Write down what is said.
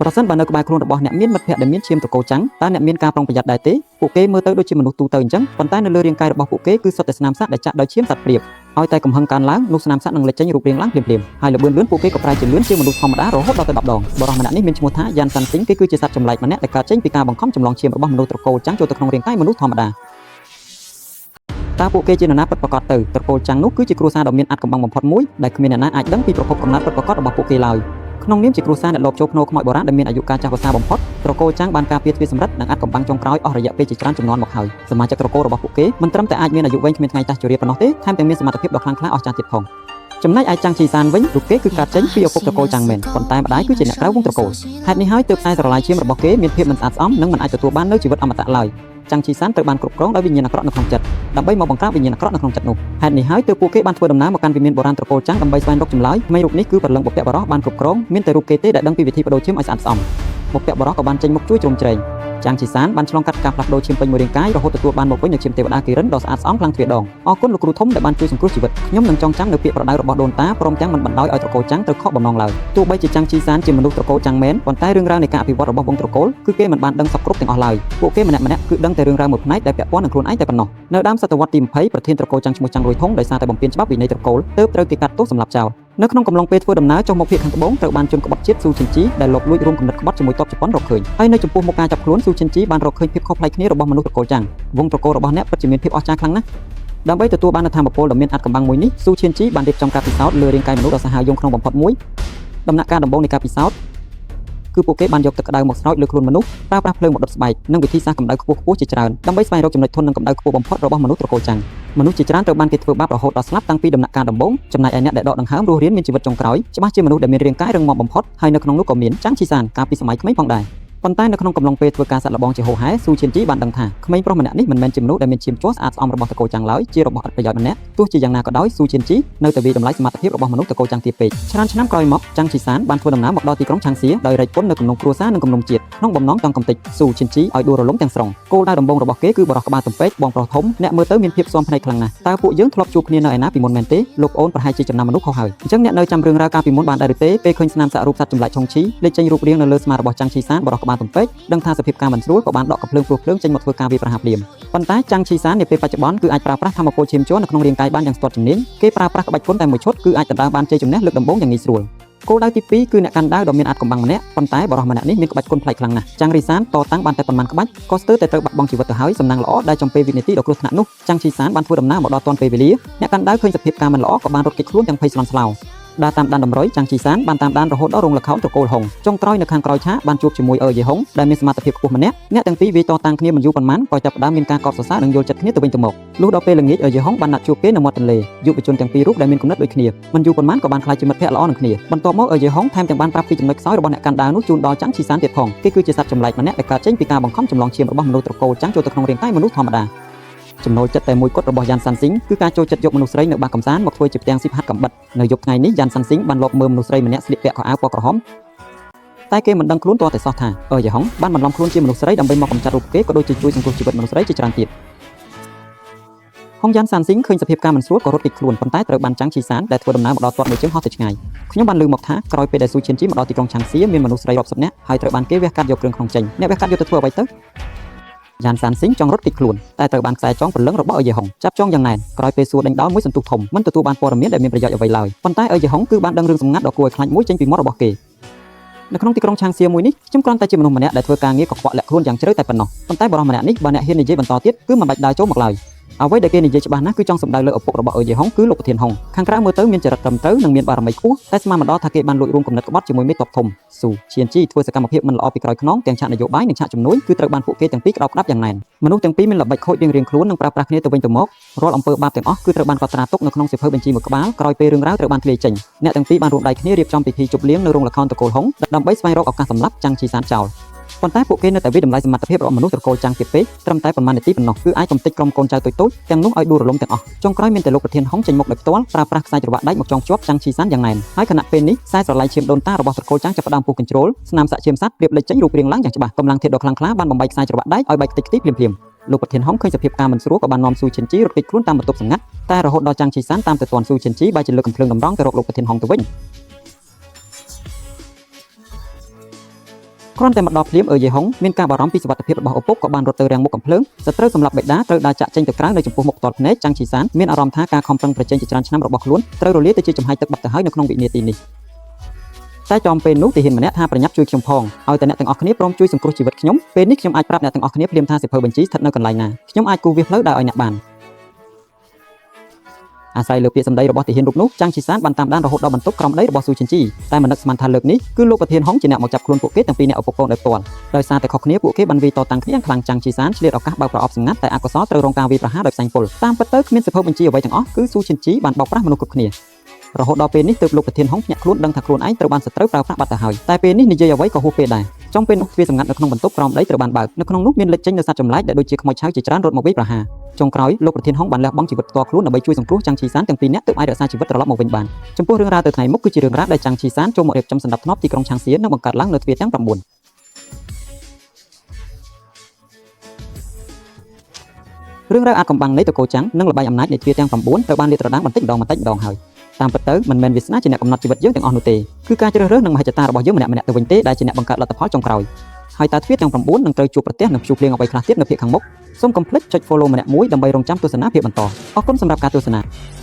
ប្រសិនបើនៅក្បែរខ្លួនរបស់អ្នកមានមិត្តភក្តិដែលមានឈាមត្រកូលចាំងតើអ្នកមានការប្រុងប្រយ័ត្នដែរទេពួកគេមើលទៅដូចជាមនុស្សទូទៅអញ្ចឹងប៉ុន្តែនៅលើរាងកាយរបស់ពួកគេគឺសុទ្ធតែស្នាមសាក់ដែលចាក់ដោយឈាមសត្វព្រាបឲ្យតែកំហឹងកើនឡើងនោះស្នាមសាក់នឹងលេចចេញរូបរាងឡើងភ្លាមៗហើយល្បឿនលឿនពួកគេក៏ប្រែជាលឿនជាងមនុស្សធម្មតារហូតដល់ទៅ10ដងបុរសម្នាក់នេះមានឈ្មោះថាយ៉ាន់សាន់ស៊ីងគេគឺជាសត្វចម្លែកម្នាក់ដែលកើតចេញពីការបង្ខំចម្លងឈាមរបស់មនុស្សត្រកូលចាំងចូលទៅក្នុងរាងកាយមនុស្សធម្មតាតើពួកគេជានរណាពិតប្រាកដទៅត្រកូលចាំងនោះគឺជាគ្រួសារដ៏មានអាថ៌កំបាំងបំផុតមួយដែលគ្មានអ្នកណាអាចដឹងពីប្រភពកំណើតពិតប្រាកដរបស់ពួកគេឡើយក្នុងនាមជាគ្រួសារអ្នកលបចូលភ្នោខ្មោចបុរាណដែលមានអាយុកាលចាស់វស្សាបំផុតត្រកូលចាំងបានការពារទ្វារសម្រិតនិងអាថ៌កំបាំងចុងក្រោយអស់រយៈពេលជាច្រើនជំនាន់មកហើយសមាជិកត្រកូលរបស់ពួកគេមិនត្រឹមតែអាចមានអាយុវែងគ្មានថ្ងៃចាស់ជរាប៉ុណ្ណោះទេថែមទាំងមានសមត្ថភាពដ៏ខ្លាំងក្លាអស្ចារ្យទៀតផងចំណែកឯចាំងជីសានវិញរូបគេគឺកើតចេញពីឪពុកត្រកូលចាំងមែនប៉ុន្តែម្ដាយគឺជាអ្នកក្រៅវងត្រកូលហេតុនេះហើយទើបខ្សែស្រឡាយឈាមរបស់គេមានភាពមិនស្អាតស្អំនិងមិនអាចទទួលបាននូវជីវិតអមតៈឡើយចាំងជីសានត្រូវបានគ្រប់គ្រងដោយវិញ្ញាណអាក្រក់នៅក្នុងចិត្តដើម្បីមកបង្ក្រាបវិញ្ញាណអាក្រក់នៅក្នុងចិត្តនោះហេតុនេះហើយទើបពួកគេបានធ្វើដំណើរមកកាន់វិមានបុរាណត្រកូលចាំងដើម្បីស្វែងរកចម្លើយក្មេងរូបនេះគឺព្រលឹងបុព្វបុរសបានគ្រប់គ្រងមានតែរូបគេទេដែលដឹងពីវិធីបដូរឈាមឲ្យស្អាតស្អំបុព្វបុរសក៏បានចេញមុខជួយជ្រោមជ្រែងចាំងជីសានបានឆ្លងកាត់ការផ្លាស់ប្ដូរឈាមពេញមួយរាងកាយរហូតទទួលបានមកវិញនូវឈាមទេវតាគិរិនដ៏ស្អាតស្អំខ្លាំងទ្វេដងអរគុណលោកគ្រូធំដែលបានជួយសង្គ្រោះជីវិតខ្ញុំនឹងចងចាំនៅពាក្យប្រដៅរបស់ដូនតាព្រមទាំងមិនបណ្ដោយឲ្យត្រកូលចាំងត្រូវខកបំណងឡើយទោះបីជាចាំងជីសានជាមនុស្សត្រកូលចាំងមែនប៉ុន្តែរឿងរ៉ាវនៃការអភិវឌ្ឍរបស់វងត្រកូលគឺគេមិនបានដឹងសពគ្រប់ទាំងអស់ឡើយពួកគេម្នាក់ៗគឺដឹងតែរឿងរ៉ាវមួយផ្នែកដែលពាក់ព័ន្ធនឹងខ្លួនឯងតែប៉ុណ្ណោះនៅដើមសតវត្សទី20ប្រធានត្រកូលចាំងឈ្មោះចាំងរួយធុងដោយសារតែបំពានច្បាប់វិន័យត្រកូលទើបត្រូវគេកាត់ទោសសម្លាប់ចោលនៅក្នុងកំឡុងពេលធ្វើដំណើរចុះមកភាគខាងត្បូងត្រូវបានជនក្បត់ជាតិស៊ូឈិនជីដែលលបលួចរួមគំនិតក្បត់ជាមួយទ័ពជប៉ុនរកឃើញហើយនៅចំពោះមុខការចាប់ខ្លួនស៊ូឈិនជីបានរកឃើញភាពខុសប្លែកគ្នារបស់មនុស្សត្រកូលចាំងវងត្រកូលរបស់អ្នកពិតជាមានភាពអស្ចារ្យខ្លាំងណាស់ដើម្បីទទួលបាននូវធម៌ពលដ៏មានអាថ៌កំបាំងមួយនេះស៊ូឈិនជីបានរៀបចំការពិសោធន៍លើរាងកាយមនុស្សដ៏សាហាវយង់ក្នុងបំផុតមួយដំណាក់កាលដំបូងនៃការពិសោធន៍គឺពួកគេបានយកទឹកក្តៅមកស្រោចលើខ្លួនមនុស្សប្រើប្រាស់ភ្លើងមកដុតស្បែកនិងវិធីសាស្ត្រកម្ដៅខ្ពស់ៗជាច្រើនដើម្បីស្វែងរកចំណុចធន់និងកម្ដៅខ្ពស់បំផុតរបស់មនុស្សត្រកូលចាំងមនុស្សជាច្រើនត្រូវបានគេធ្វើបាបរហូតដល់ស្លាប់តាំងពីដំណាក់កាលដំបូងចំណែកឯអ្នកដែលដកដង្ហើមរស់រានមានជីវិតចុងក្រោយច្បាស់ជាមនុស្សដែលមានរាងកាយរឹងមាំបំផុតហើយនៅក្នុងនោះក៏មានចាំងឈីសានកាលពីសម័យក្មេងផងដែរប៉ុន្តែនៅក្នុងកំឡុងពេលធ្វើការសាក់លបងជាហូហែស៊ូឈៀនជីបានដឹងថាក្មេងប្រុសម្នាក់នេះមិនមែនជាមនុស្សដែលមានឈាមជ័រស្អាតស្អំរបស់តកូលចាំងឡើយជារបស់ឥតប្រយោជន៍ម្នាក់ទោះជាយ៉ាងណាក៏ដោយស៊ូឈៀនជីនៅតែវាយតម្លៃសមត្ថភាពរបស់មនុស្សតកូលចាំងទាបពេកច្រើនឆ្នាំក្រោយមកចាំងឈីសានបានធ្វើដំណើរមកដល់ទីក្រុងឆាងសៀដោយរែកពុននៅគំនុំគ្រួសារនិងគំនុំជាតិក្នុងបំណងចង់កំទេចស៊ូឈៀនជីឲ្យដួលរលំទាំងស្រុងគោលដៅដំបូងរបស់គេគឺបរិះក្បាលទំពេកបងប្រុសធំអ្នកមើលទៅមានភាពស៊ាំភ្នែកខ្លាំងណាស់តើពួកយើងធ្លាប់ជួបគ្នានៅឯណាពីមុនមែនទេលោកអូនប្រហែលជាចំណាំមនុស្សខុសហើយអញ្ចឹងអ្នកនៅចាំរឿងរ៉ាវកាលពីមុនបានដែរឬទេពេលឃើញស្នាមសាក់រូបសត្វចម្លែកឆុងឈីលេចចេញរូបរាងនៅលើស្មារបស់ចាំងឈីសានបរិះក្បាលទំពេកដឹងថាសភាពការមិនស្រួលក៏បានដកកំភ្លើងព្រោះភ្លើងចេញមកធ្វើការវាយប្រហារភ្លាមប៉ុន្តែចាំងឈីសាននាពេលបច្ចុប្បន្នគឺអាចប្រើប្រាស់ធម៌ពលឈាមជ័រនៅក្នុងរាងកាយបានយ៉ាងស្ទាត់ជំនាញគេប្រើប្រាស់ក្បាច់គុណតែមួយឈុតគឺអាចដណ្ដើមបានជ័យជំនះលើកដំបូងយ៉ាងងាយស្រួលគោលដៅទី2គឺអ្នកកាន់ដាវដ៏មានអាថ៌កំបាំងម្នាក់ប៉ុន្តែបរិះម្នាក់នេះមានក្បាច់គុណប្លែកខ្លាំងណាស់ចាំងរីសានតតាំងបានតែប៉ុន្មានក្បាច់ក៏ស្ទើរតែត្រូវបាត់បង់ជីវិតទៅហើយសំណាងល្អដែលចំពេលវិនាទីដ៏គ្រោះថ្នាក់នោះចាំងឈីសានបានធ្វើដំណើរមកដល់ទាន់ពេលវេលាអ្នកកាន់ដាវឃើញសភាពការមិនល្អក៏បានរត់គេចខ្លួនទាំងភ័យស្លន់ស្លោដើរតាមដានតម្រុយចាំងជីសានបានតាមដានរហូតដល់រោងល្ខោនត្រកូលហុងចុងក្រោយនៅខាងក្រោយឆាកបានជួបជាមួយអឺយេហុងដែលមានសមត្ថភាពខ្ពស់ម្នាក់អ្នកទាំងពីរវាយតតាំងគ្នាមិនយូរប៉ុន្មានក៏ចាប់ផ្ដើមមានការកោតសរសើរនិងយល់ចិត្តគ្នាទៅវិញទៅមកលុះដល់ពេលល្ងាចអឺយេហុងបានណាត់ជួបគេនៅមាត់ទន្លេយុវជនទាំងពីររូបដែលមានគំនិតដូចគ្នាមិនយូរប៉ុន្មានក៏បានក្លាយជាមិត្តភក្តិល្អនឹងគ្នាបន្ទាប់មកអឺយេហុងថែមទាំងបានប្រាប់ពីចំណុចខ្សោយរបស់អ្នកកាន់ដាវនោះជូនដល់ចាំងជីសានទៀតផងគេគឺជាសត្វចម្លែកម្នាក់ដែលកើតចេញពីការបង្ខំចម្លងឈាមរបស់មនុស្សត្រកូលចាំងចូលទៅក្នុងរាងកាយមនុស្សធម្មតាចំណូលចិត្តតែមួយគត់របស់យ៉ាន់សាន់ស៊ីងគឺការចូលចិត្តយកមនុស្សស្រីនៅបាកំសាន្តមកធ្វើជាផ្ទាំងស៊ីបហាត់កំបិតនៅយប់ថ្ងៃនេះយ៉ាន់សាន់ស៊ីងបានលបមើលមនុស្សស្រីម្នាក់ស្លៀកពាក់ខោអាវពណ៌ក្រហមតែគេមិនដឹងខ្លួនទាល់តែសោះថាអឺយ៉ាហុងបានបន្លំខ្លួនជាមនុស្សស្រីដើម្បីមកកម្ចាត់រូបគេក៏ដូចជាជួយសង្គ្រោះជីវិតមនុស្សស្រីជាច្រើនទៀតហុងយ៉ាន់សាន់ស៊ីងឃើញសភាពការមិនស្រួលក៏រត់គេចខ្លួនប៉ុន្តែត្រូវបានចាំងឈីសានដែលធ្វើដំណើរមកដល់ទាត់មួយជើងហោះទៅឆ្ងាយខ្ញុំបានឮមកថាក្រោយពេលដែលស៊ូឈៀនជីមកដល់ទីក្រុងឆាងសៀមានមនុស្សស្រីរាប់សិបនាក់ហើយត្រូវបានគេវះកាត់យកគ្រឿងក្នុងចេញអ្នកវះកាត់យកទៅធ្វើអ្វីទៅយ៉ានសានស៊ីងចង់រត់គេចខ្លួនតែត្រូវបានខ្សែចងព្រលឹងរបស់អ៊ីយេហុងចាប់ចងយ៉ាងណែនក្រោយពេលសួរដេញដោលមួយសន្ទុះធំមិនទទួលបានព័ត៌មានដែលមានប្រយោជន៍អ្វីឡើយប៉ុន្តែអ៊ីយេហុងគឺបានដឹងរឿងសម្ងាត់ដ៏គួរឲ្យខ្លាចមួយចេញពីមាត់របស់គេនៅក្នុងទីក្រុងឆាងសៀមួយនេះខ្ញុំគ្រាន់តែជាមនុស្សម្នាក់ដែលធ្វើការងារកខ្វក់លាក់ខ្លួនយ៉ាងជ្រៅតែប៉ុណ្ណោះប៉ុន្តែបុរសម្នាក់នេះបើអ្នកហ៊ាននិយាយបន្តទៀតគឺមិនបាច់ដើរចូលមកឡើយអ្វីដែលគេនិយាយច្បាស់ណាស់គឺចង់សម្ដៅលើឪពុករបស់អ៊ីយេហុងគឺលោកប្រធានហុងខាងក្រៅមើលទៅមានចរិតត្រឹមត្រូវនិងមានបារមីខ្ពស់តែស្មានមិនដល់ថាគេបានលួចរួមគំនិតក្បត់ជាមួយមេតបធំស៊ូឈៀនជីធ្វើសកម្មភាពមិនល្អពីក្រោយខ្នងទាំងឆាកនយោបាយនិងឆាកជំនួយគឺត្រូវបានពួកគេទាំងពីរក្តោបក្តាប់យ៉ាងណែនមនុស្សទាំងពីរមានល្បិចខូចរៀងៗខ្លួននិងប្រើប្រាស់គ្នាទៅវិញទៅមករាល់អំពើបាបទាំងអស់គឺត្រូវបានកត់ត្រាទុកនៅក្នុងសៀវភៅបញ្ជីមួយក្បាលក្រោយពេលរឿងរ៉ាវត្រូវបានធ្លាយចេញអ្នកទាំងពីរបានរួមដៃគ្នារៀបចំពិធីជប់លៀងនៅរោងល្ខោនត្រកូលហុងដើម្បីស្វែងរកឱកាសសម្លាប់ចាំងជីសានចោលប៉ុន្តែពួកគេនៅតែវាយតម្លៃសមត្ថភាពរបស់មនុស្សត្រកូលចាំងទៀតពេកត្រឹមតែប៉ុន្មាននាទីប៉ុណ្ណោះគឺអាចកំទេចក្រុមកូនចៅតូចៗទាំងនោះឲ្យដួលរលំទាំងអស់ចុងក្រោយមានតែលោកប្រធានហុងចេញមុខដោយផ្ទាល់ប្រើប្រាស់ខ្សែច្រវាក់ដែកមកចងភ្ជាប់ចាំងឈីសានយ៉ាងណែនហើយខណៈពេលនេះខ្សែស្រឡាយឈាមដូនតារបស់ត្រកូលចាំងចាប់ផ្ដើមពុះកញ្ជ្រោលស្នាមសាក់ឈាមសត្វព្រៀបលេចចេញរូបរាងឡើងយ៉ាងច្បាស់កម្លាំងធាតុដ៏ខ្លាំងក្លាបានបំបែកខ្សែច្រវាក់ដែកឲ្យបែកខ្ទេចខ្ទីភ្លាមៗលោកប្រធានហុងឃើញសភាពការមិនស្រួលក៏បាននាំស៊ូឈិនជីរត់គេចខ្លួនតាមបន្ទប់សម្ងាត់តែរហូតដល់ចាំងឈីសានតាមទៅទាន់ស៊ូឈិនជីបែរជាលើកកំភ្លើងតម្រង់ទៅរកលោកប្រធានហុងទៅវិញ គ្រាន់តែមកដល់ភ្លាមអឺយេហុងមានការបារម្ភពីសុវត្ថិភាពរបស់ឪពុកក៏បានរត់ទៅរាំងមុខកំភ្លើងសត្រូវសម្លាប់បិតាត្រូវដើរចាក់ចេញទៅក្រៅនៅចំពោះមុខផ្ទាល់ភ្នែកចាំងឈីសានមានអារម្មណ៍ថាការខំប្រឹងប្រជែងជាច្រើនឆ្នាំរបស់ខ្លួនត្រូវរលាយទៅជាចំហាយទឹកបាត់ទៅហើយនៅក្នុងវិនាទីនេះតែចំពេលនោះទាហានម្នាក់ថាប្រញាប់ជួយខ្ញុំផងឲ្យតែអ្នកទាំងអស់គ្នាព្រមជួយសង្គ្រោះជីវិតខ្ញុំពេលនេះខ្ញុំអាចប្រាប់អ្នកទាំងអស់គ្នាភ្លាមថាសៀវភៅបញ្ជីស្ថិតនៅកន្លែងណាខ្ញុំអាចគូសវាសផ្លូវដើរឲ្យអ្នកបានអាស្រ័យលើពាក្យសម្ដីរបស់ទាហានរូបនោះចាំងឈីសានបានតាមដានរហូតដល់បន្ទប់ក្រោមដីរបស់ស៊ូឈិនជីតែមិននឹកស្មានថាលើកនេះគឺលោកប្រធានហុងជាអ្នកមកចាប់ខ្លួនពួកគេទាំងពីរនាក់ឪពុកកូនដោយផ្ទាល់ដោយសារតែខុសគ្នាពួកគេបានវាយតតាំងគ្នាយ៉ាងខ្លាំងចាំងឈីសានឆ្លៀតឱកាសបើកប្រអប់សម្ងាត់តែអកុសលត្រូវរងការវាយប្រហារដោយផ្សែងពុលតាមពិតទៅគ្មានសៀវភៅបញ្ជីអ្វីទាំងអស់គឺស៊ូឈិនជីបានបោកប្រាស់មនុស្សគ្រប់គ្នារហូតដល់ពេលនេះទើបលោកប្រធានហុងភ្ញាក់ខ្លួនដឹងថាខ្លួនឯងត្រូវបានសត្រូវប្រើប្រាស់បាត់ទៅហើយតែពេលនេះនិយាយអ្វីក៏ហួសពេលដែរចំពេលនោះទ្វារសម្ងាត់នៅក្នុងបន្ទប់ក្រោមដីត្រូវបានបើកនៅក្នុងនោះមានលេចចេញនូវសត្វចម្លែកដែលដូចជាខ្មោចឆៅជាច្រើនរត់មកវាយប្រហារចុងក្រោយលោកប្រធានហុងបានលះបង់ជីវិតផ្ទាល់ខ្លួនដើម្បីជួយសង្គ្រោះចាំងឈីសានទាំងពីរនាក់ទើបអាចរក្សាជីវិតត្រឡប់មកវិញបានចំពោះរឿងរ៉ាវទៅថ្ងៃមុខគឺជារឿងរ៉ាវដែលចាំងឈីសានចូលមករៀបចំសណ្ដាប់ធ្នាប់ទីក្រុងឆាងសៀនិងបង្កើតឡើងនៅទ្វារទាំង9រឿងរ៉ាវអាចកំបាំងនៃតកូលចាំងនិងល្បែងអំណាចនៃទ្វារទាំង9ត្រូវបានលាតត្រដាងបន្តិចម្ដងបន្តិចម្ដងហើយតាមពិតទៅមិនមែនវាសនាជាអ្នកកំណត់ជីវិតយើងទាំងអស់នោះទេគឺការជ្រើសរើសនិងមហិច្ឆតារបស់យើងម្នាក់ៗទៅវិញទេដែលជាអ្នកបង្កើតលទ្ធផលចុងក្រោយហើយតើទ្វារទាំង9នឹងត្រូវជួបប្រទះនឹងព្យុះភ្លៀងអ្វីខ្លះទៀតនៅភាគខាងមុខសូមកុំភ្លេចចុច follow ម្នាក់មួយដើម្បីរងចាំទស្សនាភាពបន្តអរគុណសម្រាប់ការទស្សនា។